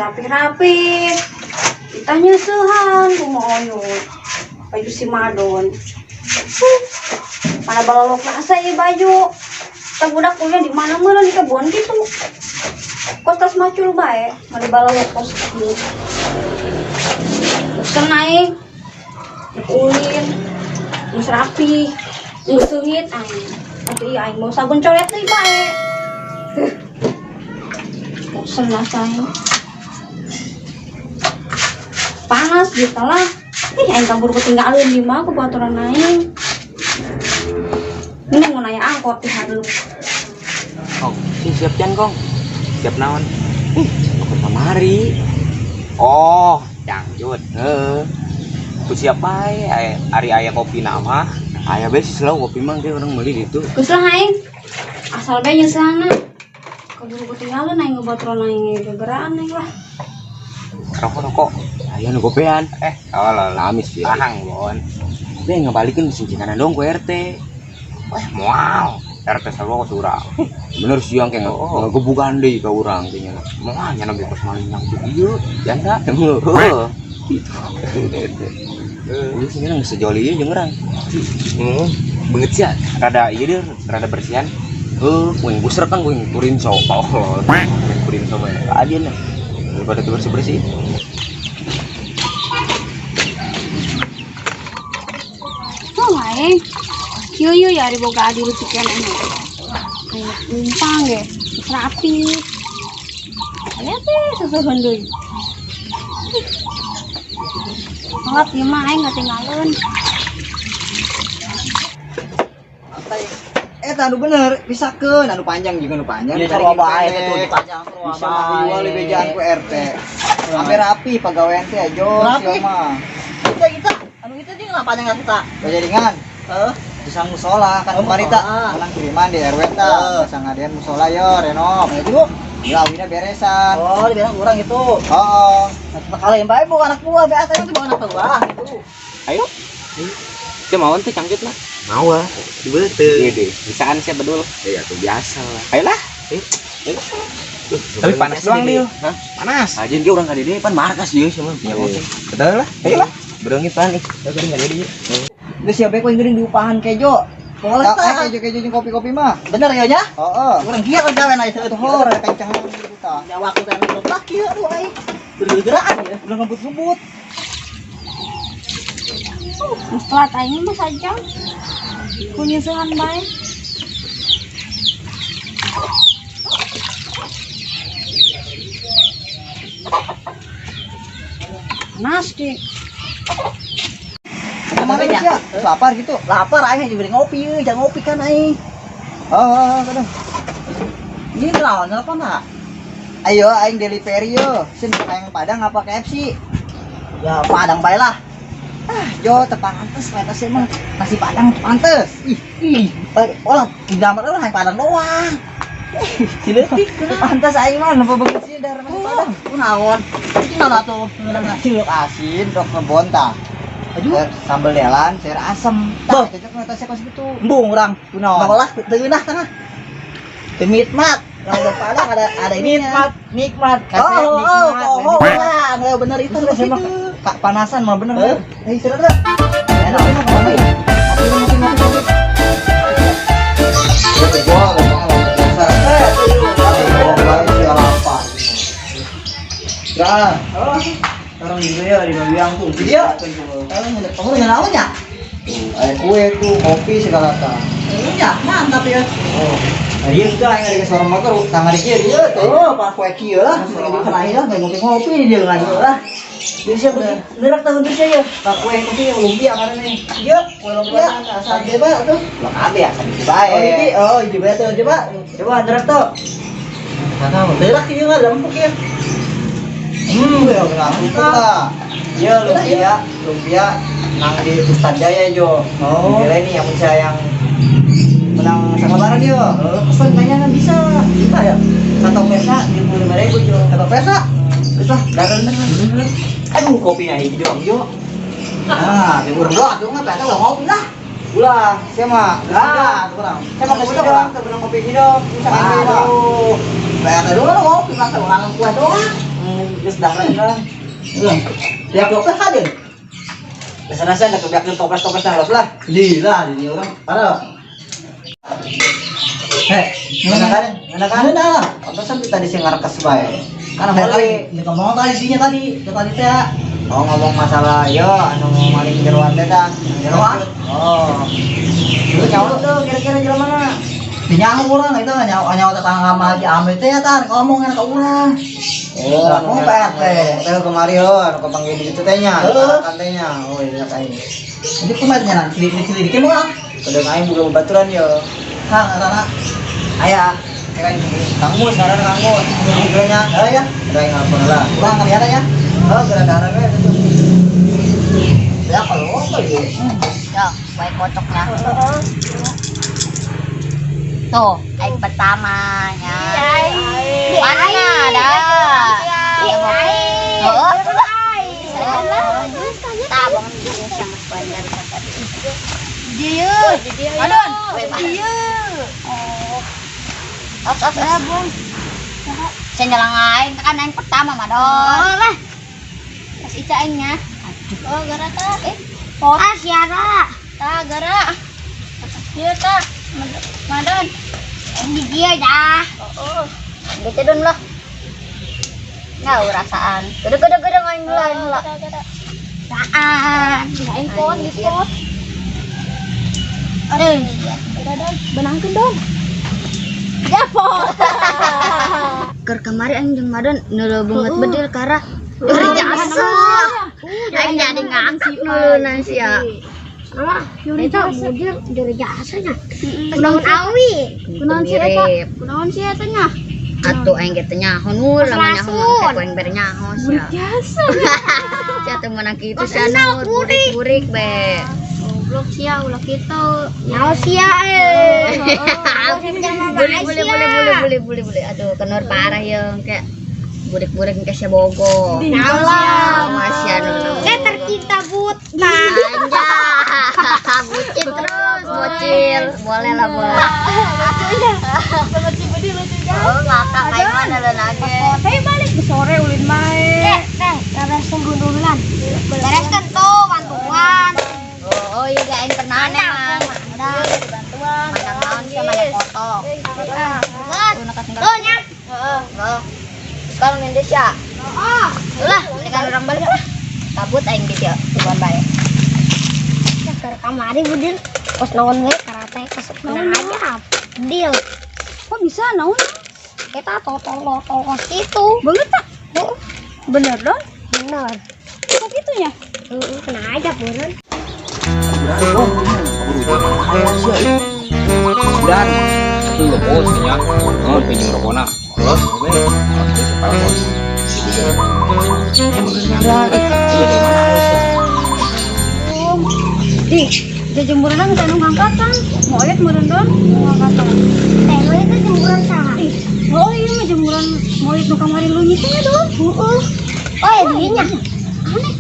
Rapi-rapi. Kita nyeusehan kumaha oyot. Baju si Madon. Mana balalok asa ieu baju. Tah budak kuliah di mana meureun di kebon gitu. Kos tas macul bae, mana balalok kos kieu. Bosen aing. Ulin. Geus rapi. Geus seungit aing. Atuh ieu aing mau sabun colet deui bae. Bosen lah aing. Panas gitu lah. Ih, aing kabur ketinggalan di mah ku baturan aing. Ini mau nanya angkot di hareup. Oh, sih siap jan kong. Siap naon? Ih, aku kamari. Oh, cangcut. Heeh. Ku siap bae, ari aya kopi nama. Aya bae sih selalu kopi mah ge urang meuli ditu. Geus lah aing. Asal bae nyeusana. Kaburu ketinggalan aing ngebaturan aing gegeraan aing lah. Rokok rokok. Aya nu gopean. Oh lah Lamis ya. Ahang bon. Be ngabalikeun singkingan dong ku RT. Wah, moal. RT sarua ku surang. Bener siang kayak Oh. ngegebukan deui ka urang kayaknya. Moal nya nabi kos maling yang ieu. Janda. Heeh. Heeh. Gitu. Heeh. Sih geus sejoli ieu jeung urang. Heeh. Beungeut sia, rada ieu deh, rada bersihan. Heuh, kuing busrek kan kuing kurin sok. Oh, kurin sama ya. Adieun lah. Daripada teu bersih-bersih. Oh, aing. Kieu ieu ya ari boga adi leutik keneh. Kayak numpang ge, geus rapi. Aya teh seuseuheun deui. Telat ieu mah aing katinggalan. Anu bener, pisakeun anu panjang juga anu panjang. Iya, Tarik sarua bae pendek. teh tuh panjang sarua Bisa bae. dijual di bejaan ku RT. Ame rapi pagawean teh aja Rapi. sia mah. Kita kita anu itu jeung lah panjang kita. Bajaringan. Heeh. Bisa musola kan Oh, kemarin tak musola. menang kiriman di RW ta. Heeh. Bisa ngadain musola yo renov. Nah, itu. Ya awina beresan. Oh, dibilang urang itu. Heeh. Nah, kalau yang baik bukan anak buah, biasa itu bukan anak buah gitu. Ayo. Dia mau tuh cangcut lah. Mau ah. Betul. Iya deh. Bisaan sih bedul. Iya tuh biasa lah. Ayolah. Ayo. Tapi panas doang dia. Hah? Panas. Ajen ge urang ka dieu pan markas ieu sia mah punya Iya. Betul lah. Ayolah. Bereungit pan ih. Da geuning ka dieu. Geus sia bae ku geuning diupahan kejo. Boleh Tak tah. kejo-kejo jeung kopi-kopi mah. Bener ya nya? Heeh. Urang kieu kan gawe na itu. Tuh hor ada kencangan gitu tah. Jawab kita anu tak kieu aduh aing. Bergerak ya. Udah ngebut-ngebut. Geus telat aing mah sajam. Ku nyeusehan bae. Panas di. Kemana sia? Lapar gitu. Lapar aing diberi ngopi euy, jangan ngopi kan aing. Heeh, kadang. Ini lawan apa enggak? Ayo aing delivery yo. Sin aing Padang apa KFC? Ya Padang bae lah. Ah, jo teu pantes pantes emang nasi Padang teu pantes. Ih, ih, olah tidak mah orang Padang doang. Ciletik pantes aing mah nempo begitu sih daerah nasi Padang. Kunaon? Itu naon atuh? Cilok asin, rok kebon tah. Aduh, Sambel delan, sayur asem. Boh. Tah, cocok nasi kos gitu. embung urang. Kunaon? Bawalah teu geunah tengah. Teu nikmat. Kalau Padang ada ini. Nikmat, nikmat. Oh, oh, oh, oh, nikmat. lah, nggak bener itu Terus terus emang itu. tak panasan mah bener. Eh, eh, sudah, sudah. Enak, enak, kopi. Kopi, kopi, kopi, kopi. Gua, gua, biasa. Oh, baik, ya lapar. Ya, orang juga ya di Magelang tuh. Iya. Kamu udah naon ya? Tuh, ada kue tuh, kopi segala tah. Iya, mantap ya. Oh, iya itu aing ada suara motor, tangan di kiri ya tuh. Oh, pak kue kieu lah, sering kan aing lah, ngopi-ngopi dia lagi lah. Jadi siapa nerak tahun terus ya? Pak kue kopi yang lumpia karena nih. Iya, Kue lumpia asal coba tuh. Lo kabe ya, sabi bae. Oh, ini, oh, ini bae tuh coba. Coba nerak tuh. Nerak ieu mah lempuk ya. Ya kenapa lah. Iya lumpia, lumpia nang di Ustad Jaya jo. Oh. Di ini yang saya yang menang sama barang dia. Pesan kayaknya kan bisa. Bisa ya? Satu pesa 55.000 jo. Satu pesa. Bisa, darah bener. Aduh kopinya hiji doang jo. Nah, di urang doang tuh mah pesa ulah ngopi lah. Ulah, siapa? Lah, kurang. Saya mau kopi dong, sebelum kopi hidung, bisa kan Aduh. Pesa doang ngopi masa urang kue doang. Geus dahar kan. Ya blok teh hadir. Rasa-rasa ada kebiakan toples-toples nah los lah. Di lah di orang. Para. Hei, Mana kan? Mana kan? Mana lah. Pantesan kita tadi sih ngarekes bae. Kan Kan boleh. tadi, ngomong tadi sinya tadi, tadi teh. Oh ngomong masalah yo anu maling jeroan teh dah. Jeroan? Oh. Lu nyawa tuh kira-kira jelema mana? Dinyaho urang itu nyawa nyawa tetangga sama Haji Amir teh tar ngomong ka urang. Oh, anu Ngomong Pak RT. Teh kemari oh, anu kepanggil di situ teh nya. Heeh. Kan teh nya. Oh iya kayak. Jadi kumaha nya nanti selidik urang. Udah aing boga babaturan yo. Hang arana. Aya. Kayak Kang Mus, ngaran Kang Mus. Ngobrolnya. Heeh ya. Udah aing nelpon lah. Urang kali ada ya. Oh, gara-gara we itu. Ya kalau apa ya? Ya, baik kocoknya. Tuh, aing pertama nya. Mana ada? Oh, tabang dia sama bandar Dia. Adon. Dia. Oh. Os os os. Saya nyelang aing kan aing pertama mah don. Oh lah. Pas Ica aing nya. Oh gara ta. Eh. Ah siara. Ta gara. Ieu ta. Madon. Ini dia dah. Oh. Gitu don lah. Nggak rasaan. Gede gede gede aing lah aing lah. Rasaan. Aing pot di pot. Aduh. Udah don, benangkeun don. Japot. Keur kamari aing jeung Madon neuleuh beungeut bedil karah. Eur jasa. Aing jadi ngakak nuleunan sia. Ah, Eta budil dari jasanya. Kunaon awi? Kunaon sih eta? Kunaon sih eta nya? Atuh aing ge teu nyaho nu lamun nyaho mah teh aing bere nyaho sia. Jasa. Sia teu meunang kitu sia nu burik-burik be. Goblok sia ulah kitu. Nyaho sia eh. Boleh boleh boleh boleh boleh boleh boleh. Aduh kenur parah ya kayak burik-burik kayak sia bogo. Nyaho Masya Allah. Saya tercinta buta. Anjay, bucin terus, bocil. Boleh lah, boleh. Sama si Budi lucu jauh. Oh, ngakak kayak mana lo nage. Tapi balik ke sore ulin mae. Teh, beres gundulan. Beres kan tuh, bantuan. Oh, iya gak yang pernah emang. Udah, Bantuan. mana naon sih mana foto. Tuh nya. Heeh. Sekarang Indonesia. Oh. Ulah, ini kan orang balik lah. Kabut aing di dieu, tuan bae. Ya, keur kamari budil kos naon we karate kos naon aja deal Kok bisa naon? kita totol totol kos itu Banget tak? Bener don? bener. Kok gitunya? Heeh, kena aja buron. Dan lu bos nya. Oh, pinjam rokona. Terus gue kepala bos. Iya dari mana harus ya? Di, jejemuran kan nu ngangkatan. Moyet meureun don nu ngangkatan. Teh lo itu jemuran saha? Ih, oh iya mah jemuran moyet nu kamari lu nyitnya don. Heeh. Oh ya dinya. Aneh.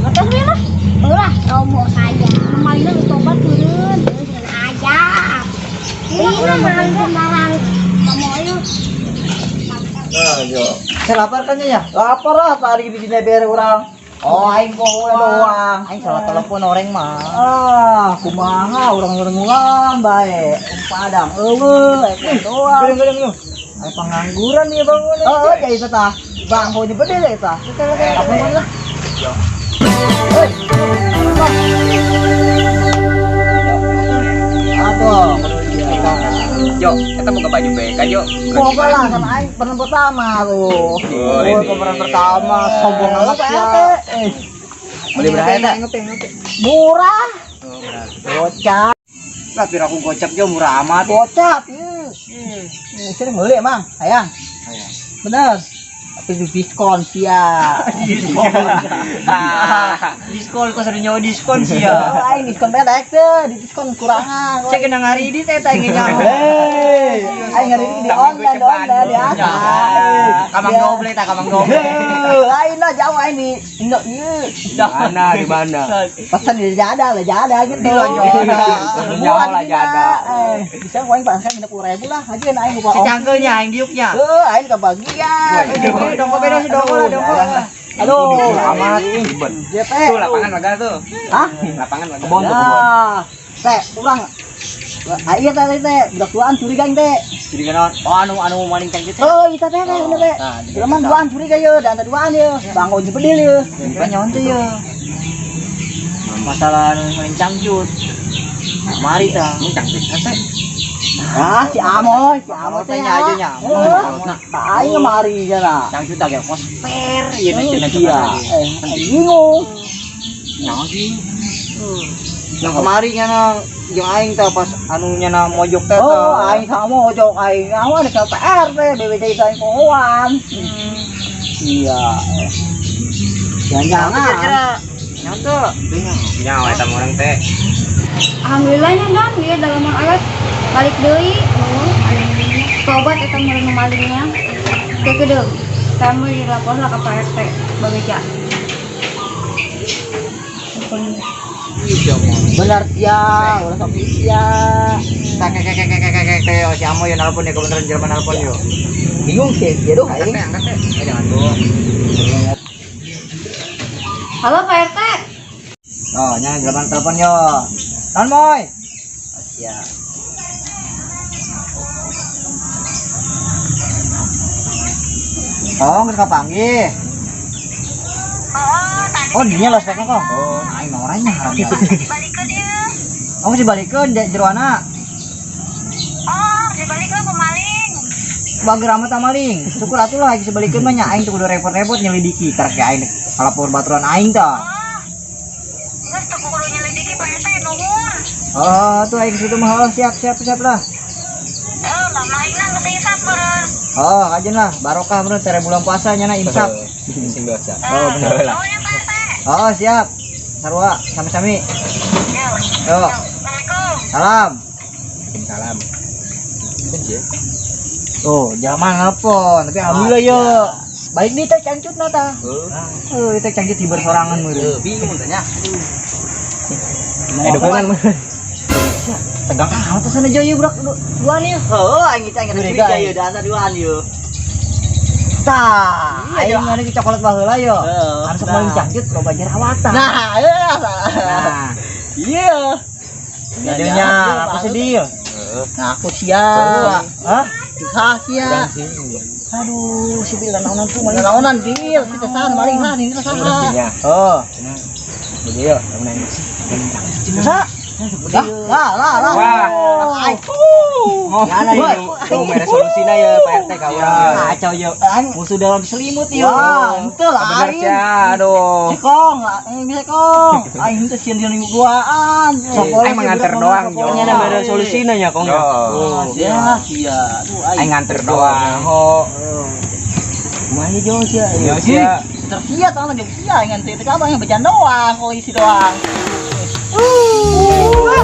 Nggak tahu ya lah. Ulah robo saja. Malina geus tobat meureun. Kena aja. Ini mah sembarang. Kamu ayo. Nah, yo. Saya lapar kan ya? Lapar lah tadi di sini bere urang. Oh, aing kok doang. Aing salah telepon orang mah. Ah, kumaha urang-urang bae. Padang eueuh, eta doang. Gedeng gedeng gedeng. Aing pengangguran nih bangun. Oh, jadi itu tah. Bang, mau dibeli deh tah. Apa mau lah? Hei. Aduh, Jo, kita buka baju BK, Jo. Boga lah kan aing pemeran pertama tuh. Oh, Oh, ini. pemeran pertama sombong amat Apa ya. Eh, Beli berapa ya? murah. Gocap, Lah pira aku gocap jo murah amat. gocap. Sering beli emang, ayang. Bener. Tapi di diskon sih ya. Diskon. Diskon kok sering nyawa diskon sih ya. Oh, aing diskon bedek tuh, di diskon kurangan. Cek kena ngari di teh teh nyawa. Hei, aing ngari di online, di online di atas. Kamang doble tak kamang doble. Lain lah jauh aing di Indo ieu. Mana di mana? Pesan di Jada, lah Jada gitu. Di Lajada. Jauh Lajada. Bisa aing pasang 60.000 lah, aja aing lupa. Si cangkelnya aing diuknya. Heuh, aing kebagian. Dongko beda si dongko lah dongko. Aduh, Amat. JP. Tuh lapangan lega tuh. Hah? Lapangan lega. Kebon tuh kebon. Ya. Teh, urang. Ah iya teh teh, budak duaan curiga teh. Curiga naon? Oh anu anu maling cangcut. Oh, iya teh teh bener teh. Nah, Cuman duaan curiga ye, dan duaan ye. Bangun jebedil ye. Bukan nyaon tuh ya. Masalah anu maling cangcut. Mari ta. Ini cangcut teh. Ah, si Amoy teh nya aja nya. Heeh. Aing mari nya. Cangcut agak kosper ieu cenah. Iya, bingung. Nyaon sih. Yang kemari nya na jeung aing teh pas anu nya na mojok teh. Oh, aing sama mojok aing awan ke PR teh BBT aing pohoan. Iya. Jangan-jangan. Nyaon tuh. Nyawa eta mah urang teh. Alhamdulillahnya dan dia dalam alat balik deui. Oh, tobat eta meureun malingnya. Kayak gede. Kamu dilapor lah ke Pak RT, Babeja. Benar ya, ulah sok ya. Tak kek kek kek kek kek si Amo yo nelpon ya kebeneran jelema nelpon yo. Bingung sih, ya duh aing. Angkat teh, angkat teh. Eh jangan tuh. Halo Pak RT. Oh, nya jelema telepon yo. Naon moy? Ya. Oh, geus kapanggih. Oh, dinya lah speknya kok. Oh. Aing mah orangnya haram ya. Dibalikeun ieu. Oh, dibalikeun jeroana. Oh, dibalikeun ku maling. Bager amat maling. Syukur atuh lah aing dibalikeun mah nya aing tuh kudu repot-repot nyelidiki karek aing kalapor baturan aing tah. Oh. Geus teu kudu nyelidiki Pak RT nuhun. Oh, tuh aing situ mah oh, siap siap siap lah. Eh, lah malingna geus insaf meureun. Oh, kajen lah barokah meureun tere bulan puasa nya na insaf. Sing dosa. Oh, bener lah. Nuhun ya Pak RT. Oh, siap. Sarua sami-sami. Yo. Yo. Assalamualaikum. Salam. Salam. Oh, zaman nelpon, tapi alhamdulillah yo. Baik nih teh cangcut na tah. Heeh. Eh, teh cangcut hiber sorangan meureun. Bingung tanya. Eh, dukungan mah. Tegang amat tuh sana jauh budak duaan ieu. Heuh, aing teh aing Curiga, curiga ye, da asa duaan ye. Tah, aing ngene ki coklat baheula yo. Heeh. Anu sok maling cangcut loba jerawatan. Nah, iya. Nah, Iya. jadinya aku sedih. Nah, aku siap. Hah? Hah, sia. Aduh, si bilang naonan tuh maling. Naonan deal, kita saha maling lah, ini saha. Oh, Begitu ya, kamu nanya sih. Sa. Lah, lah, lah, lah. Wah. Ai. Mana ini? Tuh mere solusina ya Pak RT ka urang. Kacau yo. Musuh dalam selimut yo. Wah, henteu lah Bener aing. cia, aduh. Cekong, aing bisa kong. Aing henteu sieun-sieun duaan. Aing mah nganter doang, Jo. Nya na mere solusina nya kong. Oh. Ya, sia. Aduh, aing. Aing nganter doang. Ho. Kumaha jo sia. Yo sia. Tersia tangan jeung sia aing teh teh abang yang bercanda doang, kok isi doang. Wah,